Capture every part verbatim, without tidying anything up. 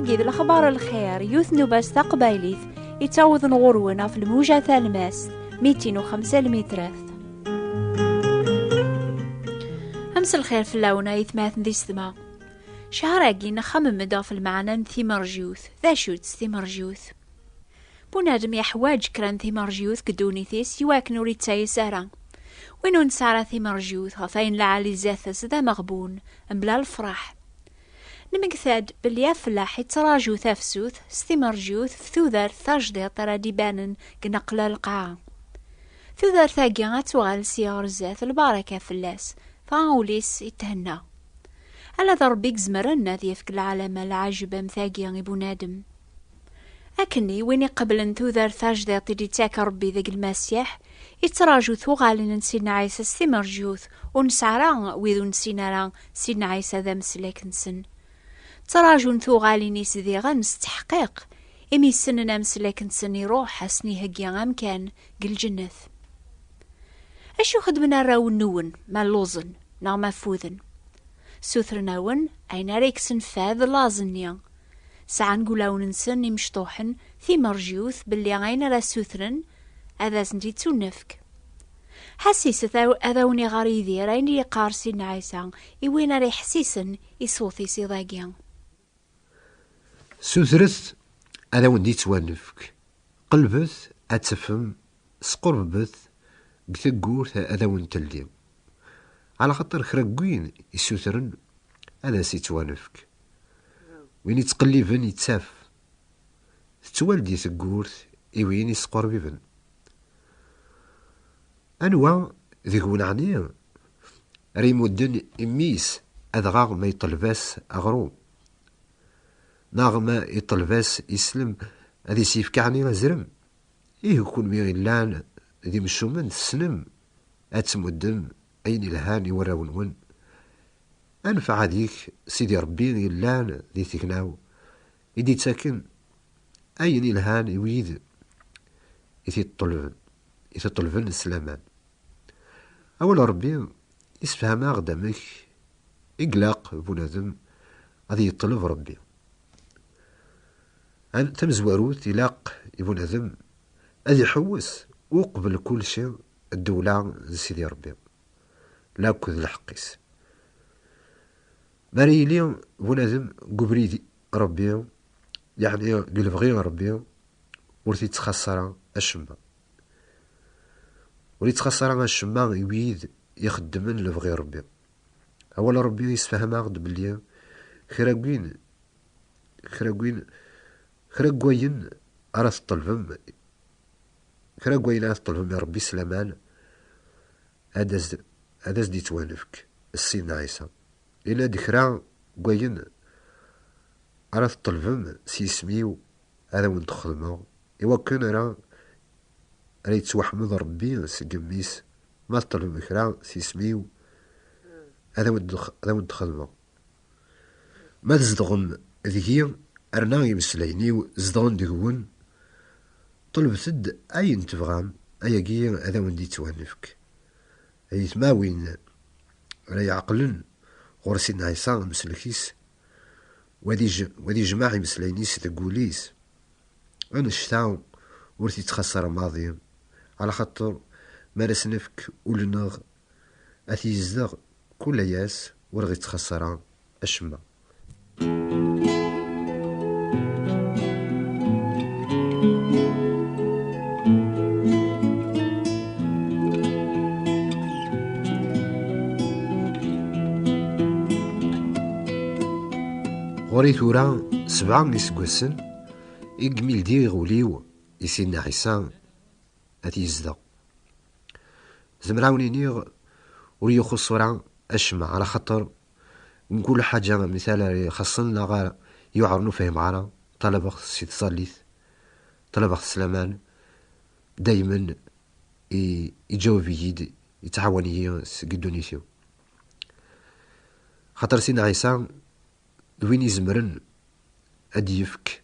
D lexbar n lxir, yiwet n ubas taqbaylit yettawḍen ɣur-wen ɣef lmuja talmast, mitin u xemsa lmitrat. Amselxir fell-awen, ay atmaten d yessetma. Cehṛ-agi nxemmem-d ɣef lmeɛna n timerjiwt. D acu-tt timerjiwt? Bunadem yeḥwaǧ kra n timerjiwt deg ddunit-is iwakken ur yettayes ara. Win ur nesɛi ara timerjiwt ɣef ayen lɛali zdat-s d ameɣbun, mebla lefraḥ. Nemmekta-d belli afellaḥ yettraǧu tafsut s timerjiwt f tudert tajdiṭ ara d-ibanen deg neqla lqaɛa. Tudert-agi ad tuɣal sya ɣer zdat lbaraka fell-as, dɣa ul-is ithenna. Ala d Ṛebbi i izemren ad yefk lɛalama lɛajeb am tagi i bunadem. Akkenni, win iqeblen tudert tajdiṭ i d-ittak Ṛebbi deg Lmasiḥ, ittraǧu tuɣalin n Sidna Ɛisa s timerjiwt, ur nesɛi ara wid ur nessin ara Sidna Ɛisa d ameslak-nsen. Ttraǧun tuɣalin-is diɣen s tteḥqiq, imi ssnen ameslak-nsen iruḥ ad sen-iheggi amkan deg lǧennet. Acu xedmen arraw-nwen ma lluẓen neɣ ma ffuden? Sutren-awen ayen ara yekksen fad laẓ-nni. Sɛan deg wulawen-nsen imecṭuḥen timerjiwt belli ayen ara sutren ad asen-d-ittunefk. Ḥassiset aw-, ad awen-iɣer Yidir ayen i yeqqar Sidna Ɛisa i win ara iḥessisen i ṣṣut-is iḍ-agi. Sutret, ad awen-d-ittwanefk. Qelbet, ad tafem. Squrrbet deg tewwurt, ad awen-teldi. Ɛla xaṭer kra n win isutren, ad as-ittwanefk. Win ittqelliben, ittaf. Tettwaldi tewwurt i win isqurbiben. Anwa deg-wen ɛni ara imudden i mmi-s, adɣa ma iṭleb-as aɣrum? Neɣ ma iṭleb-as islem, ad is-yefk ɛni azrem? Ih, kunwi illan d imcumen, tessnem ad tmuddem ayen ilhan i warraw-nwen. Anef ɛad-ik Sidi Ṛebbi illan di tegnaw, i d-ittaken ayen ilhan i wid i t-iṭelben, i t-iṭelben s laman. Awal Ṛebbi isefham-aɣ-d amek i ilaq bunadem ad yeṭleb Ṛebbi. An-, tamezwarut, ilaq i bunadem ad iḥewwes uqbel kulci ddewla n Sidi Ṛebbi, lakk d lḥeqq-is. Mi ara yili bunadem deg ubrid Ṛebbi, yeɛni deg lebɣi n Ṛebbi, ur t-ittxaṣṣa ara acemma. Ur ittxaṣṣa ara acemma i wid ixeddmen lebɣi n Ṛebbi. Awal n Ṛebbi yessefham-aɣ-d belli kra n win, kra n win, kra n wayen ara teṭṭelbem, kra n wayen ara teṭṭelbem i Ṛebbi s laman, ad as-, ad as-d-ittwanefk s Sidna Ɛisa. Yenna-d kra n wayen ara teṭṭelbem s yisem-iw, ad awen-t-xedmeɣ, iwakken ara, ara yettwaḥmed Ṛebbi seg mmi-s. Ma teṭṭlem kra s yisem-iw, ad awen-t-, ad awen-t-xedmeɣ. Ma tzedɣem deg-i, rna imeslayen-iw zedɣen deg-wen, ṭelbet-d ayen tebɣam, ayagi ad awen-d-ittwanefk. Ay atma, win ara iɛeqlen ɣur Sidna Ɛisa amsellek-is, wa ad ij-, wa ad ijmeɛ imeslayen-is deg wul-is. Annect-a ur t-ittxaṣṣa ara maḍi, ɛla xaṭer mi ara s-nefk ul-nneɣ ad t-yezdeɣ kul ass, ur ɣ-ittxaṣṣa ara acemma. Ɣur-i tura sebɛa iseggasen i yemildi ɣuli-w i Sidna Ɛisa ad t-yezdeɣ. Zemreɣ ad wen-iniɣ ur yi-ixuṣṣ ura acemma, ɛla xaṭer mkul ḥaǧa, mital ara ixaṣṣen neɣ ara yuɛren ur fhimeɣ ara, ṭalabeɣ-t si tẓallit, ṭalabeɣ-t s laman, daymen i-, iǧaweb-iyi-d, yettɛawan-iyi seg ddunit-iw. Xaṭer Sidna Ɛisa d win izemren ad d-yefk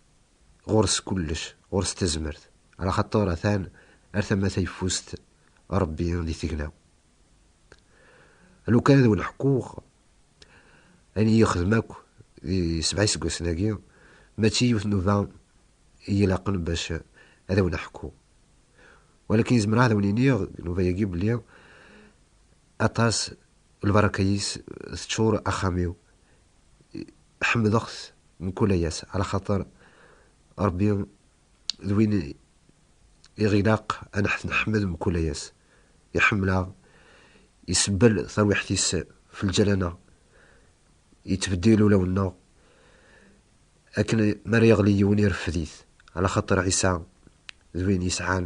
ɣur-s kullec, ɣur-s tazmert, ɛla xaṭer atan ar tama tayeffust Ṛebbi di tegnaw. Lukan ad wen-ḥkuɣ ayen i yexdem akk di sebɛa iseggasen-agi, Mačči yiwet nnuba i ilaqen bac ad awen-ḥkuɣ. Walakin zemreɣ ad awen-iniɣ nnuba-agi belli aṭas lbaraka-is teččur axxam-iw. Ḥemmdeɣ-t mkul ass, ɛla xaṭer Ṛebbi d win i ɣ-ilaq ad neḥ-, nḥemmed mkul ass. Iḥemmel-aɣ, isebbel tarwiḥt-is f lǧal-nneɣ, yettbeddil ulawen-nneɣ, akken mi ara yeɣli yiwen irfed-it, ɛla xaṭer Ɛisa d win yesɛan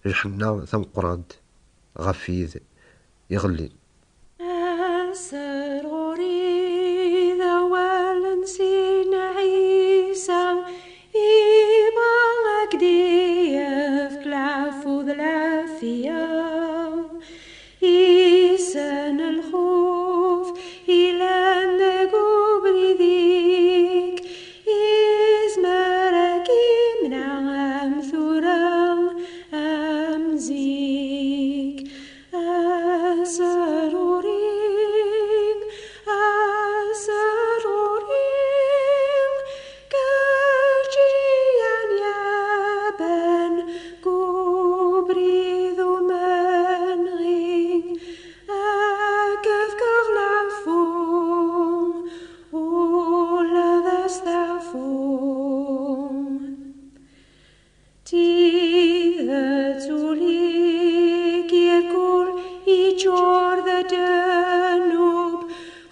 lḥenna tameqqrant ɣef wid iɣellin. Aser ɣur-i d awal n Sidna Ɛisa, ibɣa ad k-d-yefk lɛeffu d lɛafiya. Issen lxuf ilan deg ubrid-ik, izmer ad k-imneɛ am tura am zik. Aser ɣur-i, aser ɣur-i, kečč i aɣ-yaban deg ubrid umenɣi, ad k-fkeɣ lɛeffu ula d asteɛfu. Tidet ul-ik irkul iččur d ddnub,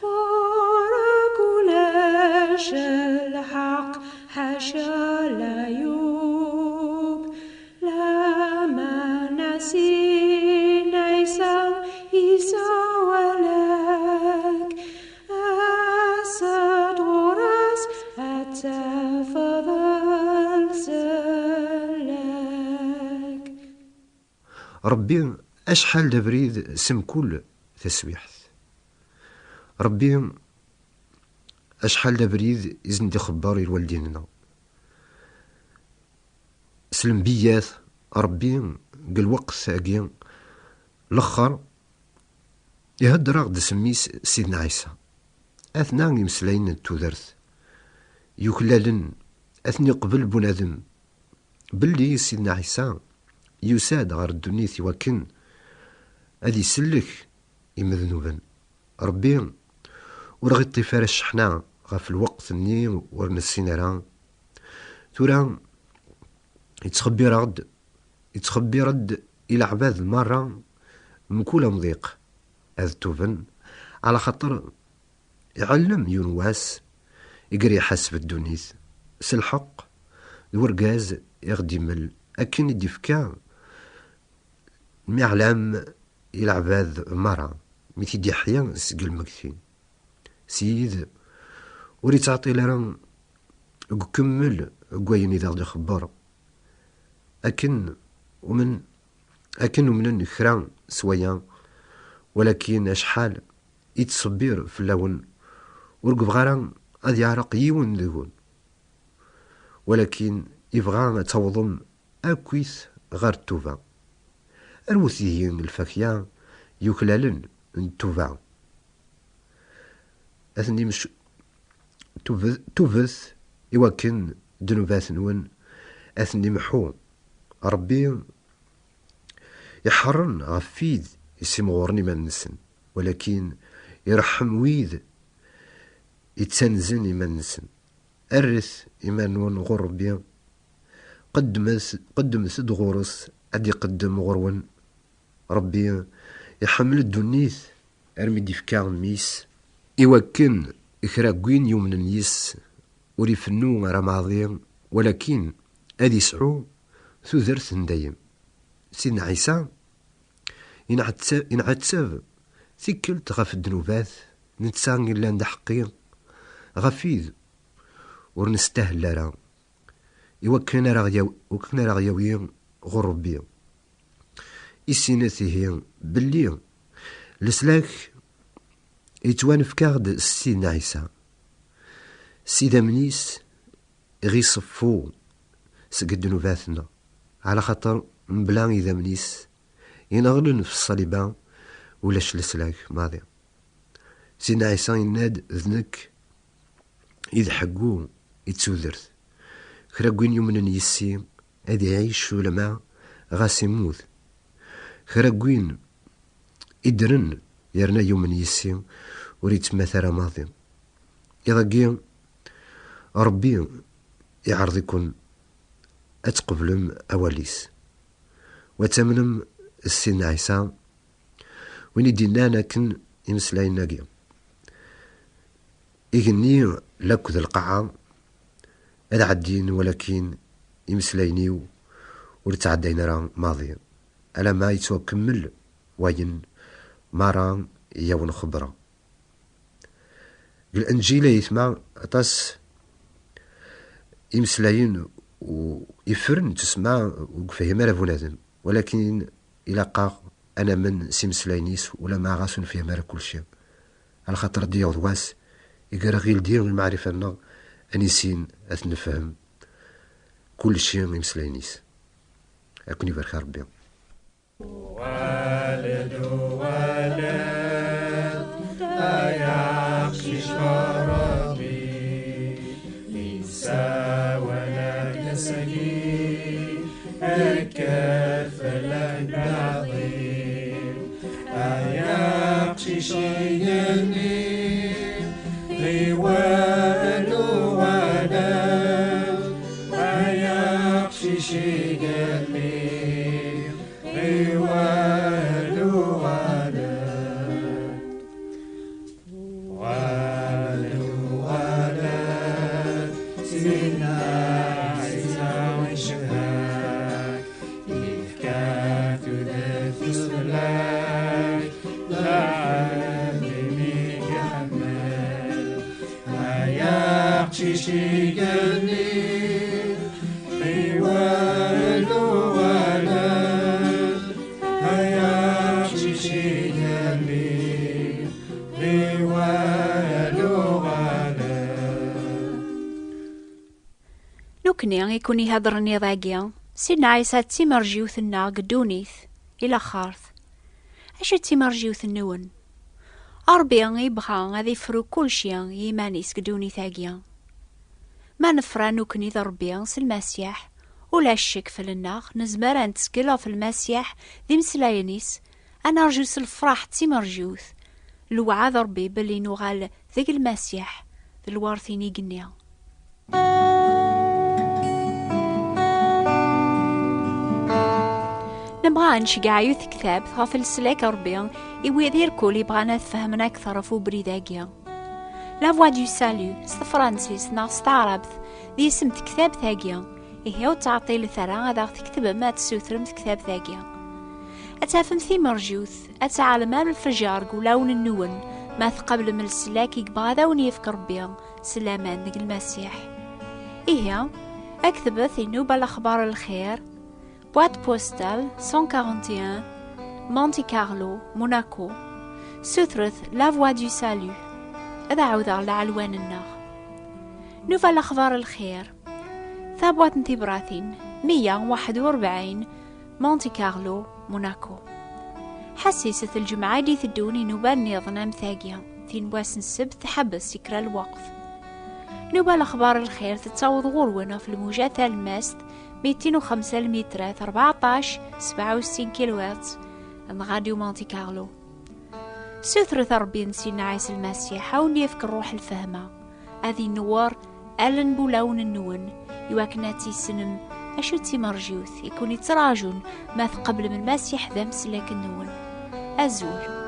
ɣur-k ulac lḥeqq ḥaca leɛyub. Lameɛna Sidna Ɛisa isawal-ak, as-d ɣur-s ad tafeḍ leslak. Ṛebbi acḥal d abrid s mkul taswiḥt. Ṛebbi acḥal d abrid i sen-d-ixebber i lwaldin-nneɣ. S lembiyat, Ṛebbi deg lweqt-agi lexxer ihedder-aɣ-d s mmi-s Sidna Ɛisa. Atna imeslayen n tudert yuklalen, ad ten-iqbel bunadem, belli Sidna Ɛisa yusa-d ɣer ddunit iwakken ad isellek imednuben. Ṛebbi ur ɣ-iṭṭif ara cceḥna ɣef lweqt-nni ur nessin ara. Tura yettxebbir-aɣ-d, yettxebbir-d i leɛbad merra mkul amḍiq ad tuben, ɛla xaṭer iɛellem yiwen wass i ger iḥaseb ddunit s lḥeqq d urgaz i ɣ-d-imel akken i d-ifka lmiɛlam i leɛbad merra mi t-id-iḥya seg lmegtin. Ssid ur ittɛeṭṭil ara deg ukemmel n wayen i d aɣ-d-ixebber. Akken umen-, akken umnen kra s waya, walakin acḥal i yettṣebbir fell-awen, ur yebɣi ara ad yeɛreq yiwen deg-wen. Walakin ibɣa ad tawḍem akkit ɣer ttuba. Rwet ihi lfakya yuklalen n ttuba. Ad ten-imec-, tubet, tubet iwakken ddnubat-nwen ad ten-imḥu. Ṛebbi iḥeṛṛen ɣef wid yessimɣuren iman-nsen, walakin iṛeḥḥem wid yettanzen iman-nsen. Rret iman-nwen ɣur Ṛebbi, qeddmet, qeddmet-d ɣur-s, ad iqeddem ɣur-wen. Ṛebbi iḥemmel ddunit armi d-ifka mmi-s, iwakken kra n win yumnen yis ur ifennu ara maḍi, walakin ad isɛu tudert n dayem. Sidna Ɛisa inɛettab, inɛettab tikkelt ɣef ddnubat, netta i yellan d aḥeqqi, ɣef wid ur nestahel ara, iwakken ara ɣ-yaw-, iwakken ara ɣ-yawi ɣur Ṛebbi. Issinet ihi belli leslak yettwanefk-aɣ-d s Sidna Ɛisa. S idammen-is i ɣ-iṣeffu seg ddnubat-nneɣ, ɛla xaṭer mebla idammen-is ineɣlen f ṣṣaliba ulac leslak maḍi. Sidna Ɛisa yenna-d: "D nekk i d ḥeggu i d tudert. Kra n win yumnen yis-i ad iɛic ulamma ɣas immut. Kra n win iddren yerna yumen yis-i ur yettemmat ara maḍi. Iḍ-agi, Ṛebbi iɛreḍ-iken ad tqeblem awal-is, u ad tamnem s Sidna Ɛisa, win i d-yennan akken imeslayen-agi: Igenni lakk d lqaɛa ad ɛeddin, walakin imeslayen-iw ur ttɛeddayen ara maḍi, alamma yettwakemmel wayen mara i awen-xebbreɣ. Deg Lenǧil, ay aytma, aṭas imeslayen u ifren n tussma ur yefhim ara bunadem, walakin ilaq-aɣ ad namen s imeslayen-is ulamma ɣas ur nefhim ara kulci, alaxaṭer ad d-yaweḍ wass i ara ɣ-yeldi lmeɛrifa-nneɣ ad nissin ad t-nefhem kulci imeslayen-is. Ad ken-ibarek Ṛebbi. Uɣal-d, uɣal-d, ay aqcic Ṛebbi, yessawal-ak ass-agi, kker fell-ak leɛḍil. Ay aqcic igenni, ɣiwel uɣal-d, ay aqcic igenni, ɣiwel uɣal-d. Uɣal-d, uɣal-d, Sidna Ɛisa icebḥ-ak, yefka tudert-is fell-ak, lɛebd imi k-iḥemmel. Ay aqcic igenni, ɣiwel uɣal-d, ay aqcic igenni, ɣiwel uɣal-d. Nekkni i kun-ihedren iḍ-agi, Sidna Ɛisa d timerjiwt-nneɣ deg ddunit, i laxert. Acu d timerjiwt-nwen? Ṛebbi yebɣa ad ifru kulci i yiman-is deg ddunit-agi. Ma nefra nekkni d Ṛebbi s Lmasiḥ, ula ccek fell-nneɣ, nezmer ad nettkel ɣef Lmasiḥ d imeslayen-is, ad nerju s lefṛaḥ d timerjiwt, lewɛad Ṛebbi belli nuɣal deg Lmasiḥ d lweṛt-inig-nni. Nebɣa ad nceggeɛ yiwet tektabt ɣef leslak Ṛebbi i wid irkul yebɣan ad fehmen akteṛ ɣef ubrid-agi. La Voie du Salut, s tefransist neɣ s taɛrabt, d yisem n tektabt-agi. Ihi ur ttɛeṭṭilet ara ad aɣ-tketbem ad tessutrem tektabt-agi. Ad tafem timerjiwt, ad tɛelmem lefjer deg wulawen-nwen, ma tqablem leslak i yebɣa ad awen-yefk Ṛebbi s laman deg Lmasiḥ. Ihi, aktbet i Nnuba Lexbar Lxir, boîte postale cent quarante et un, Monte Carlo, Monaco. Sutret La Voie du Salut. Ad ɛawdeɣ lɛelwan-nneɣ. Nnuba Lexbar Lxir, tabwaṭ n tibratin, meyya u waḥed u rebɛin, Monte Carlo, Monaco. Ḥassiset lǧemɛa i d-iteddun i nnuba nniḍen am tagi, tin n wass n ssebt tḥebbes i kra lweqt. Nnuba Lexbar Lxir tettaweḍ ɣur-wen ɣef lmuja talemmast mitin u xemsa lmitrat, rbeɛṭac sebɛa u settin kilohertz, n Radio Monte Carlo. Sutret Ṛebbi n Sidna Ɛisa Lmasiḥ a wen-yefk ṛṛuḥ lfehma, ad inewweṛ allen n wulawen-nwen, iwakken ad tissnem acu d timerjiwt i kun-ittraǧun ma tqeblem Lmasiḥ d ameslak-nwen. Azul.